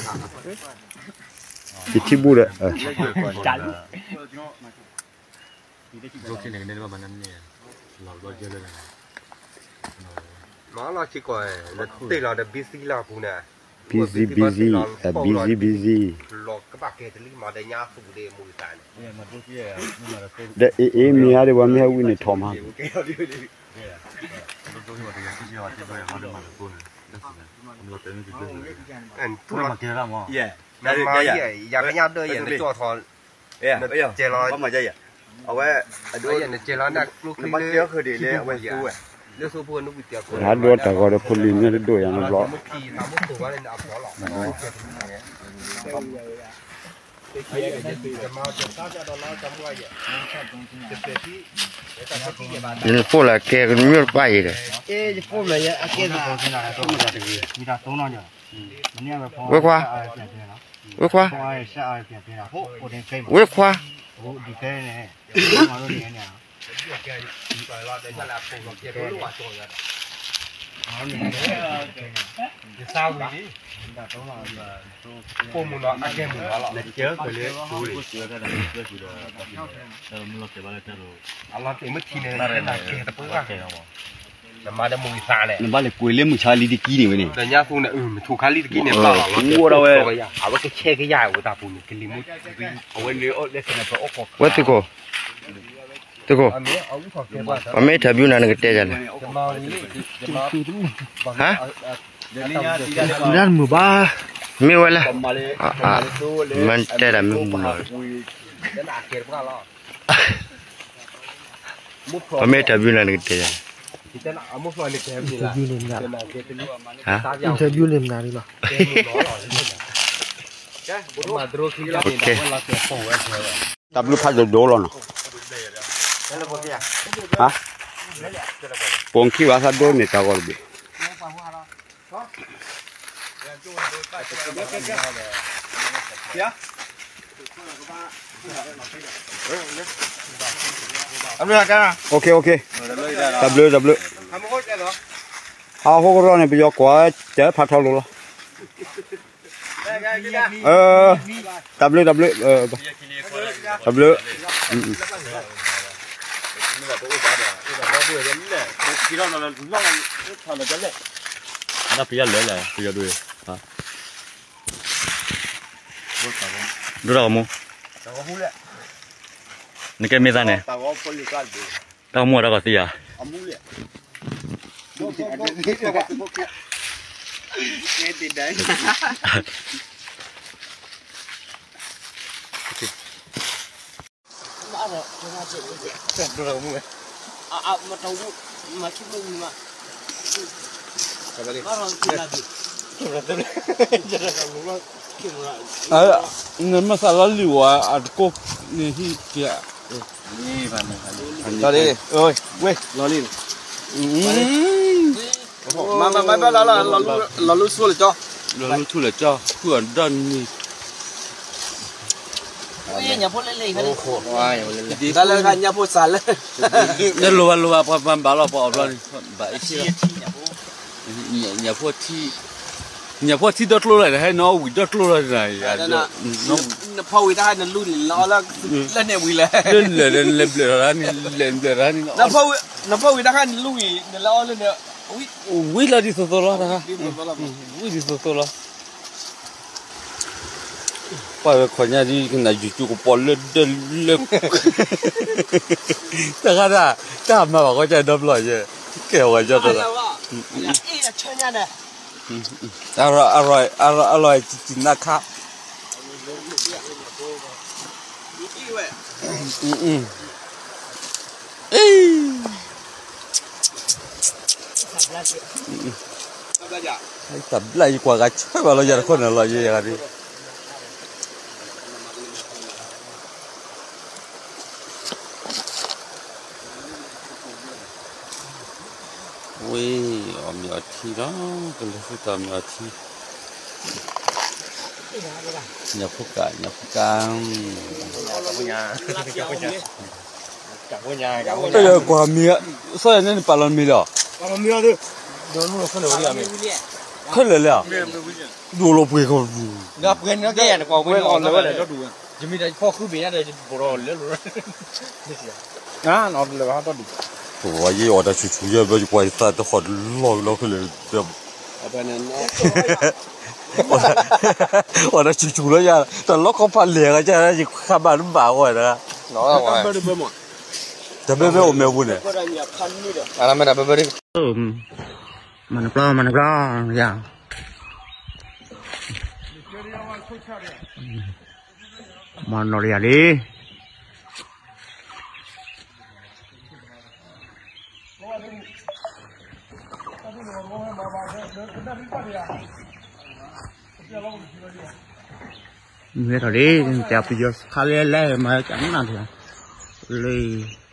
ယထံၣ်ဘူၣ်ဒီး မၤလီၤဆံကီး နတ့ၢ်လီၤဒီး busy လီၤပူၤန့ၣ် busy busy အ busy busy လီၤကဘၣ်ကဲတလံမၤဒီးညါသူၣ်ဒ့မူသးန့ၣ် ဒီးအ့ၣ်အ့ၣ်မ့ၢ်ဧါဒီး ပှၤမ့ၢ်ဟဲဝံၤန့ၣ်ထီၣ်မး မၤယဲ ယၤကညါဒၢယဲ နကၠီထီၣ် နကဲလီၤ အဝဲ နကဲလီၤနကျိချံလၢ လၢသိဖိနူၢ်ပူၤတံၤဖိယဲ တၢ်ဒိတၢ်ဂီၤဒီးဖိလံၤမ့ၢ်တဒိၣ်ယၤန့ၣ်ဘျီ ယဖိလၢကဲကမၢတပၢ်အံၤဒီး ဝ့ခွါ ဝ့ခွါ ဝ့ခွါ နဘၣ်လဲၤကွံာ်လၢမုၢ်ဆါလံတကံန့ၣ်ဝဲန့ၣ် အိၣ်ဒၣ်ဝဲ အဝဲကဆဲကယၤဝဲတၢ်ပူၤန့ၣ် ကလံၤမူ ဝဲသုးခိၣ် သုးခိၣ် ပမ့ၢ် interview နၤ နကတဲယၤလဲၣ် ဟါ မ့ၢ်ဝဲလဲၣ် မ့ၢ်တဲဒၣ်မ့ၢ်မုၢ်လီၤ ပမ့ၢ် interview နၤ နကတဲယၤလဲၣ် interview န့ၣ်မနုၤ interview န့ၣ်မနုၤလီၤ တၢ်ဘျုးဖးဒိၣ်ဒိၣ်လီၤနီၤ ပိာ်ခံဘၣ်သးဒိၣ်န့ၣ်တၢ်ဂီၤတဘ့ၣ် တၢ်ဘျုး တၢ်ဘျုး ဟးဟိကရီၢ်န့ၣ် ပယီၤကွၢ် ကၢဖးထီလိၤလီၤ တၢ်ဘျုး တၢ်ဘျုး တၢ်ဘျုး ဒၣ်ပယီၤလၢလဲၣ် ပယီၤဒိၣ် ဒိၣ်တၢ်ဂီၤမူ နကဲမ့ၢ်သးန့ၣ် တၢ်ဂီၤမူတၢ်ဂီၤသံဧါ နမ့ၢ်သးလီၤလံဝဲ အတကိးန့ၣ်ဟံၣ်က့ၤ လီၤလံ ဝ့ၢ် လီၤလံ မၤမၤမၤဘၣ်လီၤလီၤ လီၤလူဆူလၢကၠီ လီၤလူဆူလၢကၠီ ဖုအီၤဒီနံၤ တၢ်လၢကညၣ်ဖိစးလၢ နလိၣ်ဘၣ်လိၣ်ဘၣ် ပှၤမၤဘၣ်လီၤ ပှၤအီၣ်ဘျီန့ၣ် ဘၣ်အ့ၣ်စ့ၢ် ညၣ်ဖိထံ ညၣ်ဖိထံဒီကျိလီၤ ဟဲနီၣ်ဝံၤဒီကျိလီၤ နဖီဝံၤတၢ်ဟဲနလူန့ၣ် လၢန့ၣ်ဝံၤလဲၣ် လဲၤလဲၤလဲၤဘျၢၣ်လီၤန့ၣ် လဲၤဘျၢၣ်လီၤန့ၣ် နဖီဝံၤတၢ်ဟဲနလူဝံၤ နလၢအီၣ်လၢန့ၣ် ဝံၤလီၤဒ်သိးသိးလီၤ ဝံၤဒ်သိးသိးလီၤ ပှၤဝဲခီညါဒ်ကနၣ်ယူၤကၠူကပီၤလၢဒၢလၢ တၢ်ဃါတၢ် တၢ်မၤဘၣ်ဃီကၢဒီဖျီၣ်ယဲ ကဲဝဲကၢတၢ် အရၢၢ် အရၢၢ် အရၢၢ် တံၢ်နၢ်ခါ အံၤ တၢ်ဘျၣ်ယကွၢ်ဂၤဆၢဘၣ်လီၤ ယၤတခီန့ၣ်လီၤယဲယၤဒ် ဝ့ၢ် အီၣ်မ့ၤအီထံလီၤ ကလဲၤဃုတၢ်အီၣ်မ့ၤအီထံ ညၣ်ဖိကၣ် ညၣ်ဖိကၣ် ကွၢ်မ့ၤ စီၤယၤန့ၣ်နပာ်လီၤမ့ၤလီၤ ပာ်လီၤမ့ၤလီၤ ခဲလၢာ်လၢ ဒိၣ်လီၤပှ့ၤခီ, ပှ့ၤန့ၣ်ကဲယၤတကွၢ်ဝဲန့ၣ်လီၤ, ယမ့ၢ်တဖီၣ်ဃုဘ့ၣ်ညါဒီး ယဘိးဒီးလၢလီၤ, ပှၤယအီၣ်တၢ်ဆူၣ်ဆူၣ်ယဲၢ်ဘၢ ယကွၢ်ယသးတဃီၣ်လီၤလီၤခဲလၢာ်, အီၣ်တၢ်ဆူၣ်ဆူၣ်လၢယၤ တၢ်လီၢ်ခီဖးလဲၢ်ဂၤ ယဃးဘၣ်တဘၣ်ဂီၢ်တဂၤ, တၢ်ဘဲဘဲအိၣ်မဲာ်ပူၤန့ၣ်, မၤနပျီ မၤနပျီ, ယၤ, မၤနီၢ်လၢယၤလံ, မ့ၢ်ထီၣ်လံ, တၢ်ပယီၤခါလဲၣ်လဲၣ် မၤကနၣ်တၢ်, လၢ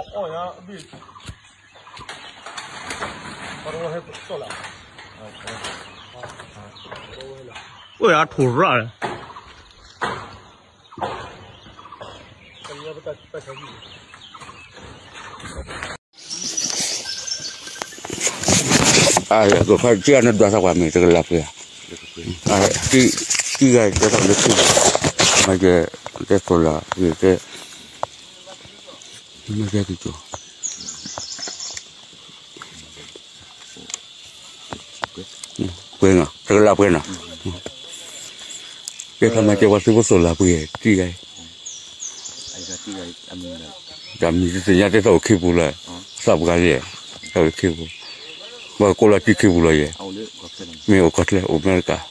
အိၣ်ယၤထိၣ်ရၣ်လၢ အကဖးက့ၤနဒွးသးကွၢ်မ့ၢ် တကလးပှဲၤဧါ, တံၢ်ဂၤတဲသးလၢထံၣ်, မ့ၢ်ကဲတဲသိးလၢ ကဲ, မ့ၢ်ကဲက့ၤကၠိ ပှဲၤနီၤ တကလးပှဲၤနီၤ, ကဲခါမ့ၢ်ကဲပှၤသုးဖိသိးလၢပှဲၤ တံၢ်ဂၤ တၢ်မံၤတသ့ၣ်ညါတဲသးအိၣ်ခ့ပူၤလီၤ, သးပှၢ်ယဲၢ်, သးအိၣ်ခ့ပူၤ, ဘၣ်ကိးလီၤတံၢ်ခ့ပူၤလီၤယဲၢ်, မ့ၢ်အိၣ်ကီၢ်ချၢအိၣ်မ့ၢ်တကး,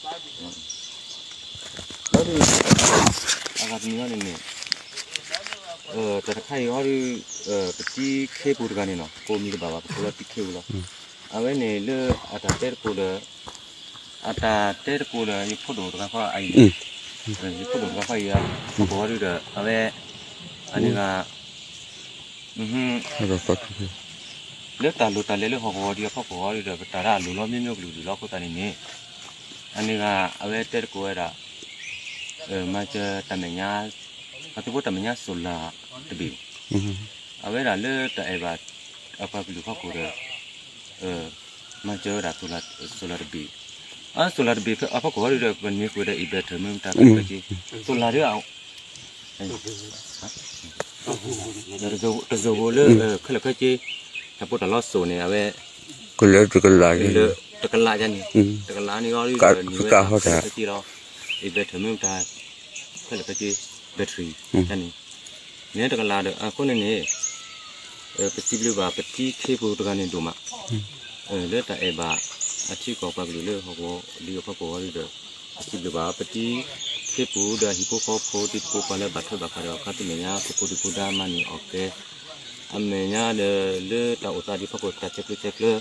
အဂၤတမံၤဟီန့ၣ်န့ၣ်, တၢ်တခါအံၤဟီဒီး, ပတံၢ်ခ့ပူၤတဂၤန့ၣ်နီၤ ကိးမံၤတဘၣ်ဘၣ် ပကိးလီၤတံၢ်ခ့ပူၤလီၤ, အဝဲန့ၣ်လၢအတၢ်တဲတကိးဒီး အတၢ်တဲတကိးဒီး ယဖိဒိၣ်တဂၤဃီအံၤ, ယဖိဒိၣ်တဂၤဃီအံၤ အဖီခိၣ်ဟီဒုဒီး အဝဲ, အန့ၣ်ဂၤ, လၢတၢ်လိၣ်တၢ်လဲၤလၢဟီၣ်ကဝီၤဒံးအဖီခိၣ်ဟီဒုဒီး ပတၢ်ရၢအလိၣ်လီၤမ့ၢ်မ့ၢ်ကလုာ်ဒူၣ်လီၤအဃိသတးန့ၣ်န့ၣ်, အန့ၣ်ဂၤ အဝဲတဲတကိးဝဲဒၣ် မၤစၢၤတၢ်မဲာ်ညါ, အသုးဖိတၢ်မဲာ်ညါ solar တဘ့ၣ်, အဝဲဒၣ်လၢတၢ်အဲၣ်ဘၣ် အပှၤကလုာ်ဖီခိၣ်ဒီး, မၤစၢၤဝဲဒၣ် solar တဘ့ၣ်, အ solar တဘ့ၣ်အဖီခိၣ်ဟီဒုဒီး ပနွံဃုာ်ဒီး inverter မ့ၢ်မတၤခဲလၢာ်ခဲဆ့, solar ဒီး တစိၢ်ဖိလၢ ခဲလၢာ်ခဲဆ့, တၢ်ဖိတၢ်လီစိၤန့ၣ် အဝဲ, တကလးန့ၣ်, တကလးန့ၣ်အီၤဒုဒီး နံၤဝဲဒၣ်ခဲလၢာ်ခဲဆ့လီၤ, inverter မ့ၢ်မတၤ, ခဲလၢာ်ခဲဆ့, battery န့ၣ်, န့ၣ်တကလးဒီး အဃိန့ၣ်န့ၣ်, ပစံးဘျုးဘၣ်ပတံၢ်ခ့ပူၤတဂၤန့ၣ်ဒိၣ်မး, လၢတၢ်အဲၣ်ဘၣ် အထံကီၢ်ပှၤကလုာ်လၢဟီၣ်ကဝီၤဒံးအဖီခိၣ်ဟီဒုဒီး, ပစံးဘျုးဘၣ်ပတံၢ်ခ့ပူၤဒီးဟံၣ်ဖိဃီဖိ တံၤသကိးပှၤလၢဘၣ်ထွဲဘၣ်ဃးဒီးအခါတမဲာ်ညါ ပဖိဒံဖိဒါမၤန့ၢ်အီၣ်ကဲ အမဲာ်ညါဒီး လၢတၢ်အိၣ်သးဒံးဖီခိၣ် တၢ်ဆဲးကျိးဆဲးကျၢ,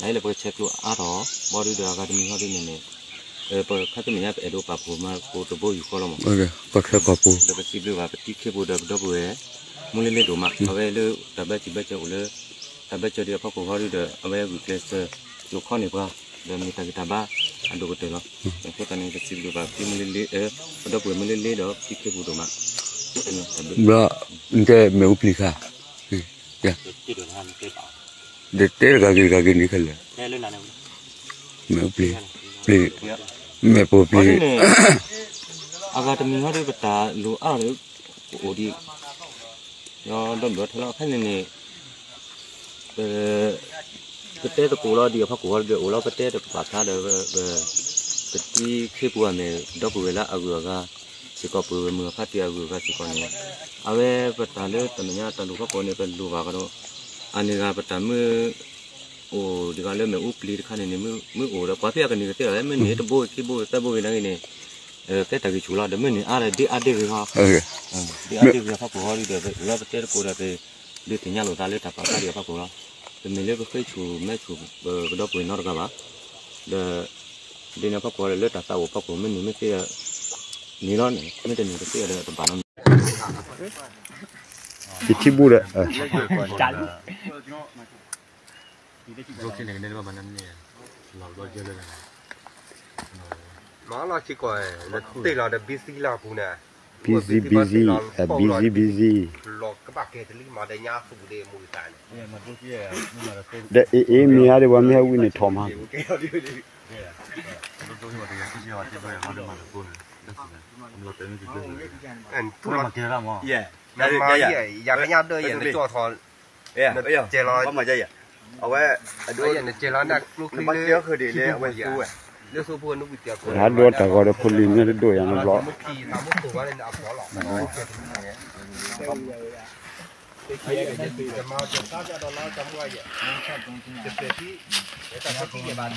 နအံၤလၢပကဆဲးကျိးအါထီၣ်, ဘီဒုဒီးအဂၤတမံၤဟီဒုန့ၣ်န့ၣ်, ပခါတမဲာ်ညါပအဲၣ်ဒိးပာ်ဖှိၣ်မၤသကိးတဘိယူၢ်ဃီလီၤမး, ဒီးပစံးဘျုးဘၣ်ပတံၢ်ခ့ပူၤဒီးပဒီပုၢ်ဝဲၢ် မူလ့လ့ဒိၣ်မး, အဝဲလၢတၢ်ဘၢစံးဘၢစၢၤအိၣ်လၢ တၢ်ဘၢစၢၤဒံးအဖီခိၣ်ဟီဒုဒီး အဝဲဂုာ်ကျဲးစၢး ကၠိခီန့ၢ်ပှၤ, ဒီးမ့ၢ်တၢ်ဂံၢ်တၢ်ဘါအဒိၣ်ကတၢၢ်လီၤ, အဃိသတးန့ၣ် ပစံးဘျုးဘၣ်ပတံၢ်မူလ့လ့, ပဒီပုၢ်ဝဲၢ်မူလ့လ့ဒီးပတံၢ်ခ့ပူၤဒိၣ်မး, ဘျီ, နတဲမ့ၣ်အူပျံၤခါ, ဒီးတဲတဂၤဂ့ၤတဂၤဂ့ၤန့ၣ်ခဲလၢာ်, မ့ၣ်အူပျံၤ, ပျံၤ, မ့ၣ်ပိၢ်ပျံၤ, အဂၤတမံၤဟီဒုပတၢ်လိၣ်အါဒီး ကအိၣ်ဒံး, ဒီးဒီးထဲလီၤခဲန့ၣ်န့ၣ် ပတဲသကိးလီၤဒံးအဖီခိၣ်ဟီဒုဒီး အိၣ်လီၤပတဲတကပၤဖျါဒီး ပတံၢ်ခ့ပူၤအမဲာ် ဒီပုၢ်ဝဲၢ်လၢအဂုၤအဂၤစ့ၢ်ကီး ပှၤမုၢ်အဖါတံၢ်အဂုၤအဂၤစ့ၢ်ကီးန့ၣ်, အဝဲပတၢ်လၢတၢ်မဲာ်ညါတၢ်လိၣ်ဖီခိၣ်န့ၣ် ပလိၣ်ဘၣ်ကဒီး, အန့ၢ်ဂၤပတၢ်မ့ၢ် အိၣ်ဒံးဂၤလၢမ့ၣ်အူပျံၤတခါန့ၣ်န့ၣ် မ့ၢ်အိၣ်ဒီး ပှၤဖဲအကနံၣ်ကသ့အီၤ မ့ၢ်န့ၢ်တဘိဂ့ၤခံဘိဂ့ၤသၢဘိဂ့ၤနာ်ဂ့ၤန့ၣ် ကဲတၢ်ဂံၢ်ဆူၣ်လီၤ. ဒီးမ့ၢ်န့ၢ်အါဒီး ဒ့အါဒ့ဂ့ၤဟီ, ဒ့အါဒ့ဂ့ၤအဖီခိၣ်ဟီဒုဒီး ပအိၣ်လီၤပတဲသကိးဒီး ပဒုးသ့ၣ်ညါလိာ်သးလၢတၢ်ပာ်ဖျါဒံးအဖီခိၣ်လီၤ. ပမ့ၢ်လၢပဃ့ဆူၣ်မဲဆူၣ် ပဒီပုၢ်ဝဲၢ်နီတဂၤဘၣ်. ဒီး ဒ်န့ၣ်အဖီခိၣ်ဒီး လၢတၢ်သးအိၣ်ဖီခိၣ် မ့ၢ်န့ၢ်မ့ၢ်သ့ဒီး န့ၢ်လီၤန့ၣ် မ့ၢ်တန့ၢ်တသ့ဒီးတဘၣ်နီတမံၤ ယထံဘူၣ်ဒီး ကလံ မၤလီၤဆံကီး နတ့ၢ်လီၤဒီး busy လီၤပူၤန့ၣ် busy busy အ busy busy လီၤကဘၣ်ကဲတလံမၤဒီးညါသူၣ်ဒီးမူၤသးန့ၣ် ဒီးအ့ၣ်အ့ၣ်မ့ၢ်အါဒီး ပှၤမ့ၢ်ဟဲဝံၤန့ၣ်ထီၣ်မး ယၤကညးဒၢယဲၢ် နကၠီထီၣ် အဝဲ နကဲလီၤနကျိချံလၢ လၢသိဖိနူပူၤ နဟးဒိတၢ်ဂီၤဒီးဖိလံၤမ့ၢ်တဒိၣ်ယၤနဘ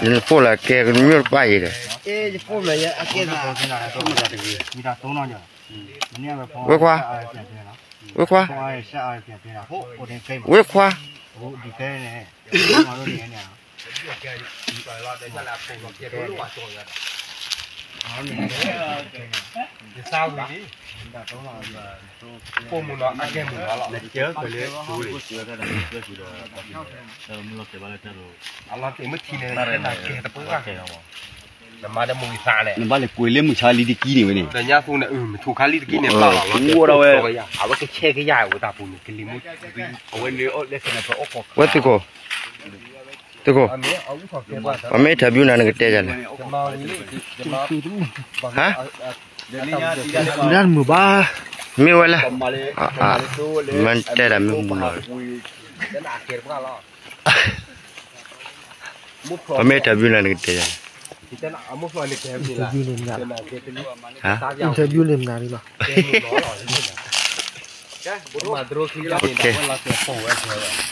ျီ နဖိလၢကဲကမ့ၢ်တပၢ်အံၤဒီး ဝဲခွါ ဝဲခွါ ဝဲခွါ နဘၣ်လဲၤကွံာ်လၢမုၢ်ဆါလံတကံန့ၣ်ဝဲန့ၣ် အိၣ်ဒီးဝဲ အဝဲကဆဲကယၤဝဲတၢ်ပူၤန့ၣ် ကလံၤမူ ဝဲသုးခိၣ် သုးခိၣ် ပမ့ၢ် interview နၤ နကတဲယၤလဲၣ် ဟါ မ့ၢ်ဝဲလဲၣ် မ့ၢ်တဲဒၣ်မ့ၢ်မူလီၤ ပမ့ၢ် interview နၤ နကတဲယၤလဲၣ် interview န့ၣ်မနုၤ ဟါ interview န့ၣ်မနုၤလီၤ okay